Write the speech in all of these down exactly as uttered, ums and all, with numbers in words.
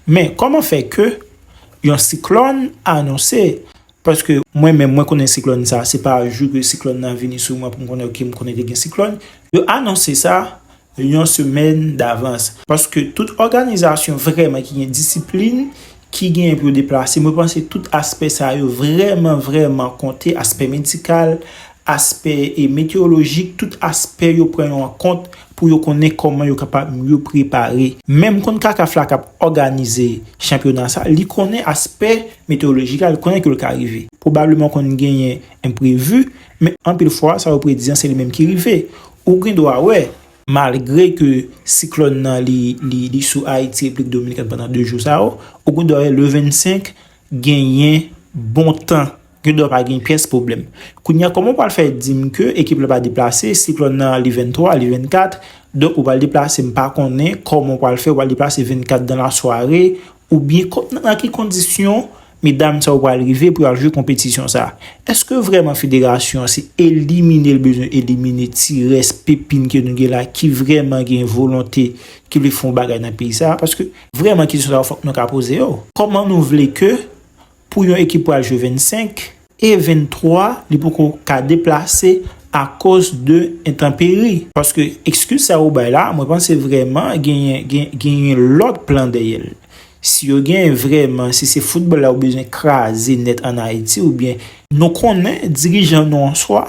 Men, kòman fè ke yon siklòn anonse? Paske mwen menm, mwen konnen siklòn sa, se pa jou ke siklòn nan vini sou mwen pou m konnen, ok, m konnen te gen siklòn. Yo anonse sa yon semèn davans. Paske tout òganizasyon vrèman ki gen disiplin, ki genyen pou yo deplase, mwen panse tout aspè sa yo vrèman, vrèman konte, aspè medikal, aspè e meteyolojik, tout aspè yo pran yo an kont pou yo konnen kòman yo kapab mye prepare. Menm konn kakaf la k ap òganize chanpyona sa, li konnen aspè meteyolojik la, li konnen ke l ka rive. Pwobableman konn genyen enprevi, men anpil fwa sa yo predi an se li menm ki rive. Ou gen dwa wè, malgre ke siklòn nan li, li, li sou Ayiti, Repiblik Dominikèn pandan de jou sa yo, ou gen dwa wè le vennsenk genyen bon tan, gen dwa pa gen pyès pwoblèm. Kounye a, kòman w pral fè di m ke ekip la pa deplase, siklòn nan li venntwa, li vennkat, donk ou pral deplase, m pa konnen kòman w pral fè, w pral deplase vennkat dan lasware, oubyen ko-, nan, nan ki kondisyon medam sa yo pral rive pou y al jwe konpetisyon sa? Èske vrèman federasyon an se elimine l bezwen elimine ti rès pepin ke nou gen la ki vrèman gen volonte ki vle fè yon bagay nan peyi sa? Paske vrèman kesyon sa yo fòk nou ka poze yo. Kòman nou vle ke pou yon ekip pral jwe vennsenk e venntwa, li poko ka deplase akoz de entanperi? Paske ekskiz sa yo bay la, mwen panse vrèman genyen, gen, genyen lòt plan dèyè l. Si yo gen vrèman, si se foutbòl la yo bezwen kraze nèt ann Ayiti, oubyen nou konnen dirijan nou an swa,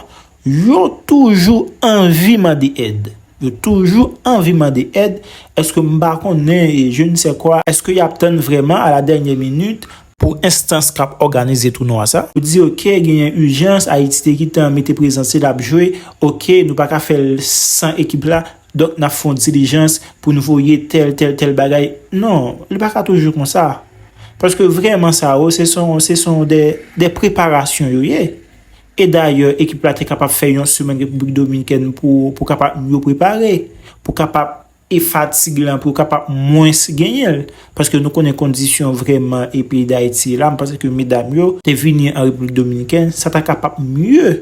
yo toujou anvi mande èd. Yo toujou anvi mande èd. Èske m pa konnen, e je ne sais quoi, èske y ap tann vrèman a la dènyè minit pou enstans k ap òganize tounwa sa? Yo di, ok, genyen ijans, Ayiti te gentan mete prezans li, l ap jwe, ok, nou pa ka fè l san ekip la, donk n ap fè yon dilijans pou n voye tèl, tèl, tèl bagay. Non, li pa ka toujou konsa. Paske vrèman sa yo, se son, se son de, de preparasyon yo ye. E dayè, ekip la te kapab fè yon semèn Repiblik Dominikèn pou, pou kapab mye prepare, pou kapab e fatig lan pou yo kapab mwens genyen l. Paske nou konnen kondisyon vrèman e peyi Dayiti ye la, m panse ke medam yo te vini an Repiblik Dominikèn, sa ta kapab mye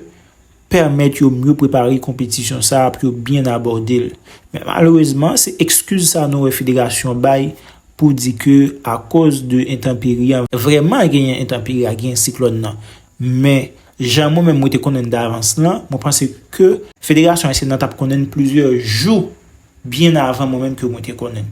pèmèt yo mye prepare konpetisyon sa a pou yo byen abòde l. Men malerezman, se ekskiz sa nou wè federasyon bay pou di ke akoz de entanperi an, vrèman genyen entanperi a, genyen siklòn nan. Men jan mwen menm mwen te konnen davans lan, mwen panse ke federasyon ayisyèn nan t ap konnen plizyè jou byen avan mwen menm ke mwen te konnen.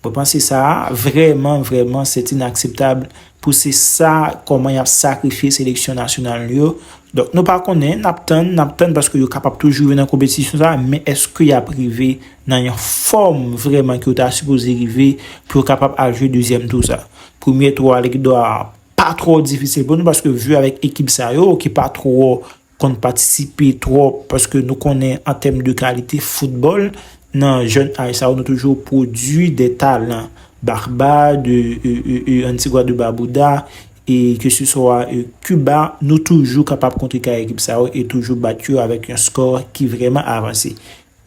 Mwen panse sa a, vrèman, vrèman, se inakseptab pou se sa, kòman y ap sakrifye seleksyon nasyonal yo. Donk, nou pa konnen, n ap tann, n ap tann paske yo kapab toujou rive nan konpetisyon sa a, men èske y ap rive nan yon fòm vrèman ke yo ta sipoze rive pou yo kapab al jwe dezyèm tou sa? Premye tou a, li dwa pa twò difisil pou nou paske vi avèk ekip sa yo ki pa twò konn patisipe twòp, paske nou konnen an tèm de kalite foutbòl, nan jèn aj sa yo, nou toujou pwodui de talan. Barba, de, e, e, e, Antigua de Barbuda, e ke se swa, e, Kiba, nou toujou kapab kontrekare ekip sa yo e toujou bat yo avèk yon skò ki vrèman avanse.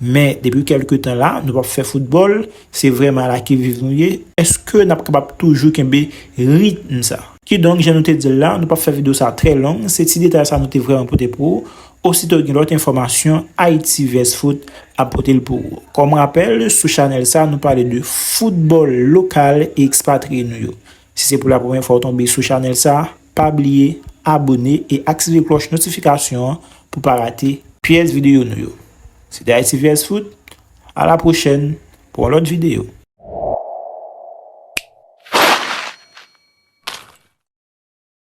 Men, depi kèlke tan la, nou p ap fè foutbòl, se vrèman la ki viv nou ye. Èske n ap kapab toujou kenbe ritm sa? Kidonk, jan nou te di l la, nou p ap fè videyo sa trè long, se ti detay sa nou te vrèman pote pou ou. Osito gen lòt enfòmasyon, Haïti vs Foot ap pote l pou ou. Kòm rapèl, sou chanèl sa, nou pale de foutbòl lokal e ekspatriye nou yo. Si se pou la premyè fwa w tonbe sou chanèl sa, pa bliye abone e aktive klòch notifikasyon an pou pa rate pyès videyo nou yo. Se te Haïti vs Foot, a la pwochèn pou yon lòt videyo.